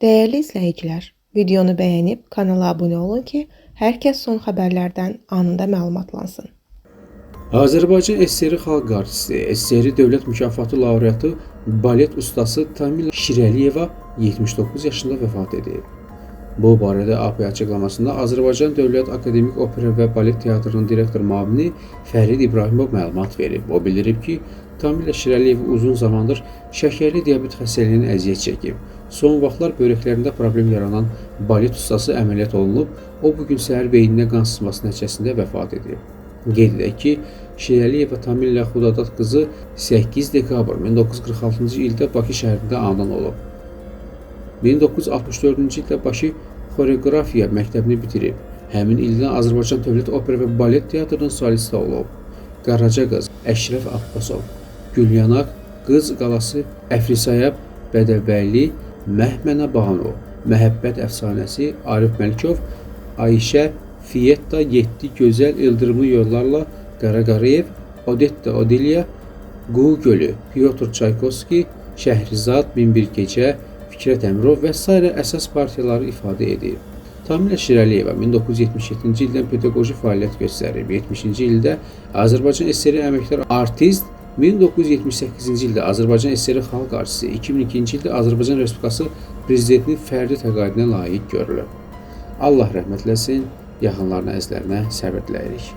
Dəyərli izləyicilər, videonu bəyənib kanala abunə olun ki, hər kəs son xəbərlərdən anında məlumatlansın. Azərbaycan SSR Xalq Artisti, SSR Dövlət Mükafatı laureatı, balet ustası Tamila Şirəliyeva 79 yaşında vəfat edib. Bu barədə AP açıqlamasında Azərbaycan Dövlət Akademik Opera və Balet Teatrının direktor müavini Fərid İbrahimov məlumat verib. O bildirib ki, Tamila Şirəliyeva uzun zamandır şəkərli diabet xəstəliyindən əziyyət çəkib. Son vaxtlar böyrəklərində problem yaranan balet ustası əməliyyat olunub. O bu gün səhər beyninə qan sızması nəticəsində vəfat edib. Qeyd edək ki, Şirəliyeva Tamila Xudadad qızı 8 dekabr 1946-cı ildə Bakı şəhərində anadan olub. 1964-cü ildə Bakı Xoreoqrafiya məktəbini bitirib. Həmin ildən Azərbaycan Dövlət Opera və Balet Teatrının solisti olub. Qaraca qız, Əşrəf Abbasov, Gülyanaq, Qız Qalası, Əfrisayab, Bədəvbəyli, Məhmənə Banu, Məhəbbət Əfsanəsi, Arif Məlikov, Ayşə, Fietta, 7 Gözəl İldırımlı Yollarla, Qara Qarayev, Odetta Odilya, Qu Gölü, Pyotr Çaykovski, Şəhrizad, 1001 Gecə, Fikrət Əmirov və sairə əsas partiyaları ifadə edir. Tamila Şirəliyeva 1977-ci ildən pedaqoji fəaliyyət göstərib. 70-ci ildə Azərbaycan SSR əməkdar artist, 1978-ci ildə Azərbaycan SSR xalq artisti, 2002-ci ildə Azərbaycan Respublikası prezidentinin fərdi təqaüdünə layiq görülüb. Allah rəhmət eləsin, yaxınlarına, əzizlərinə səbir diləyirik.